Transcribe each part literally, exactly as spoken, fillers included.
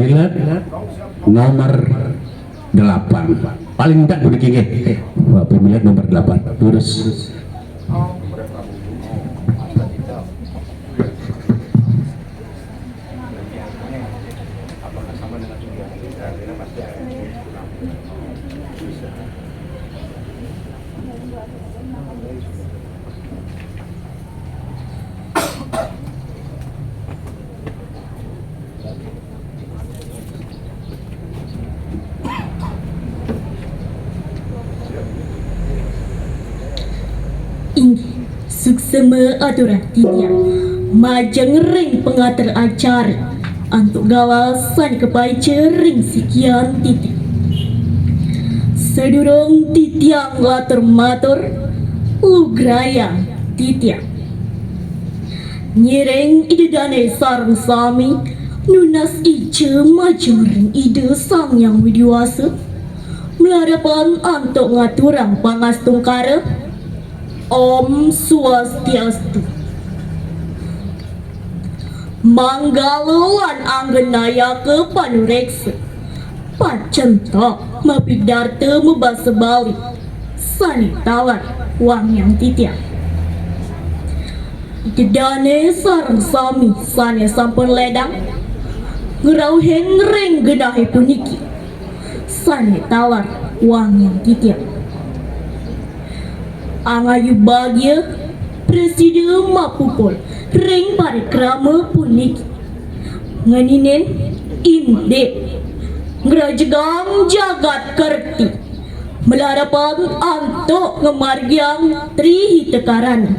Pemilet nomor delapan. Paling enggak begitu nggih. Wah, pemilet nomor delapan. Terus Inggih, suksma aturang titiang majeng ring pangater acara antuk galah sane kapaica ring sikian titiang. Sadurung titiang latur matur, lugrayang titiang. Ngiring Ida Dane sareng sami nunas ica majeng ring Ida Sang Hyang Widi Wasa, malarapan antuk ngaturang pangastungkara. Om Swastiastu. Manggala lan anggenayaka panureksa. Pacenta mapidarta mabasa Bali sane taler wangiang titiang. Ida dane sareng sami sane sampun ledang ngrauhin ring genahe puniki sane taler wangiang titiang. Angayu bagia prasida mapupul ring parikrama puniki. Ngeninin indik ngrajegang jagat kerti malarapan antuk ngamargiang Tri Hita Karana.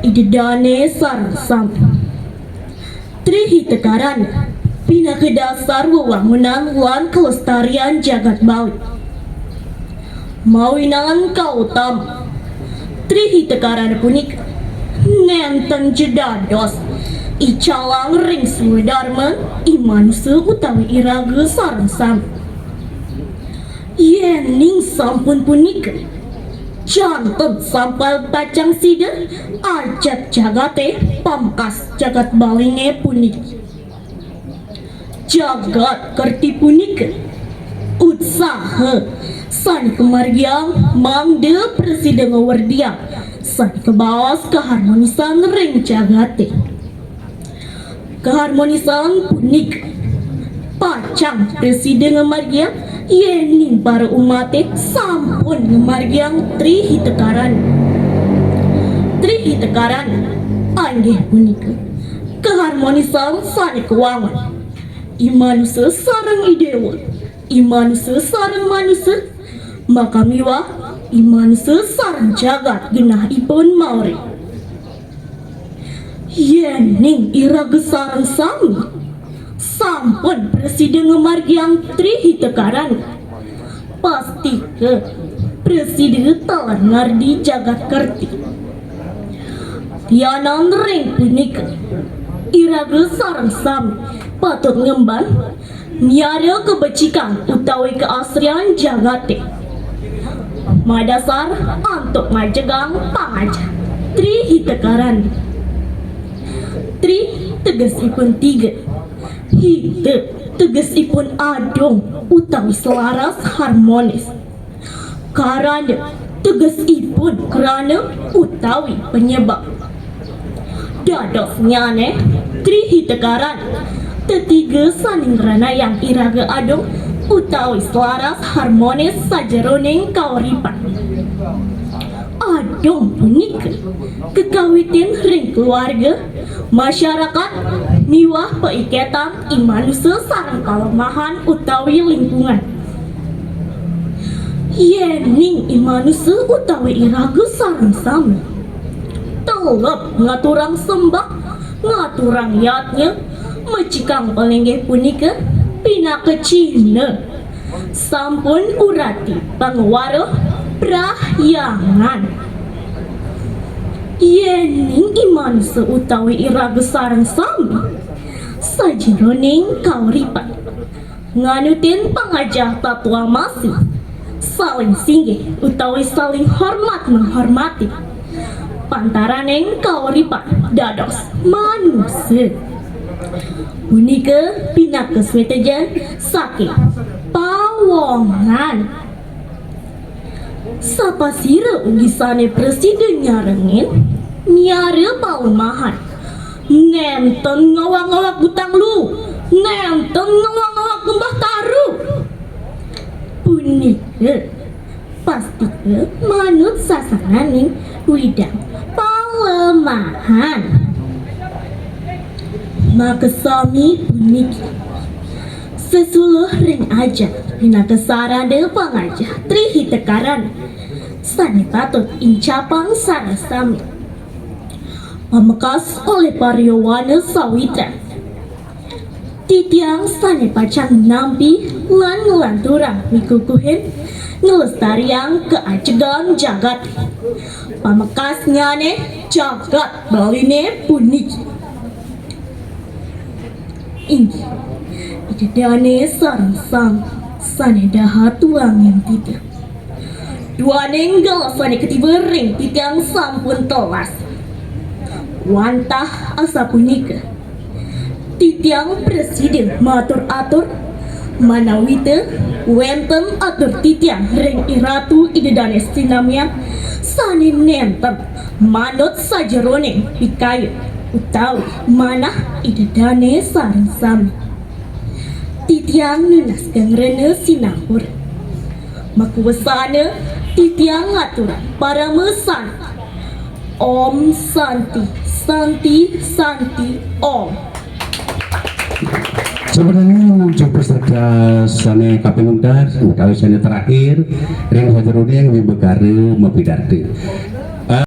Ida dane sareng sami. Tri Hita Karana pinaka dasar wewangunan lan kelestarian jagat Bali. Mawinan kautama Tri Hita Karana punika nenten ja dados icalang ring swadarman i manusa utawi iraga sareng sami. Yening sampun punika, janten sampal pacang sida ajat jagate pamekas jagat Baline puniki. Jagat kerti punika utsaha sane kamargiang mangda prasida ngawerdiang sane kabaos kaharmonisan ring jagate. Kaharmonisan punika pacang prasida ngamargiang yening para umate sampun ngamargiang Tri Hita Karana. Tri Hita Karana inggih punika kaharmonisan sane kawangun. I manusa sareng i dewa, i manusa sareng manusa, makamiwah i manusa sareng jagat genahipun maurip. Yening iraga sareng sami sampun prasida ngamargiang Tri Hita Karana, pastika prasida taler ngardi jagat kerti. Lianan ring punika, iraga sareng sami patut ngemban miara kabecikan utawi kaastrian jagate. Madasar antuk ngajegang pangajah Tri Hita Karana. Tri tegesipun tiga. Hita tegesipun adung utawi selaras, harmonis. Karana tegesipun krana utawi penyebab. Dadosnyane Tri Hita Karana tetiga sane ngranayang iraga adung utawi selaras, harmonis sajeroning kauripan. Adung punika kakawitin ring keluarga, masyarakat, miwah paiketan i manusa sareng palemahan utawi lingkungan. Yening i manusa utawi iraga sareng sami teleb ngaturang sembah, ngaturang yadnya, mecikang palinggih punika pinaka cihna sampun urati pangwara prahyangan. Yening i manusa utawi iraga sareng sami sajeroning kauripan nganutin pangajah tatwamasi, saling singgih utawi saling hormat menghormati, pantaraning kauripan dados manusa. Punika pinaka swetejan saking pawongan. Sapasira ugi sane prasida nyarengin, miara palemahan. Nenten ngawak-ngawak gutang lu, nenten ngawak-ngawak lembah taru. Punika pastika manut sasananing widang palemahan. Makasami puniki sesuluh ring ajeng pinaka sarana pangajah Tri Hita Karana sane patut incapang sareng sami. Pamekas olih Paryowana Sawitra. Titiang sane pacang nampi lan nglanturang mikukuhin nglestariang kaajegan jagat. Pamekasnyane jagat Baline puniki. Inggih, Ida Dane sareng sami sane dahat tuangin titiang. Duaning galah sane katiba ring titiang sampun telas. Wantah asapunika, titiang prasida matur-atur manawita wenten atur titiang ring Iratu Ida Dane sinamian sane nenten manut sajeroning pikayun utawi manah Ida Dane sareng sami. Titiang nunas geng rena sinampura. Makuwasana titiang ngaturang parama santi. Om Santi, Santi, Santi, Om. Sampun nuju peserta sane kaping untat utawi sane terakhir ring sajeroning wimbakara mapidarta.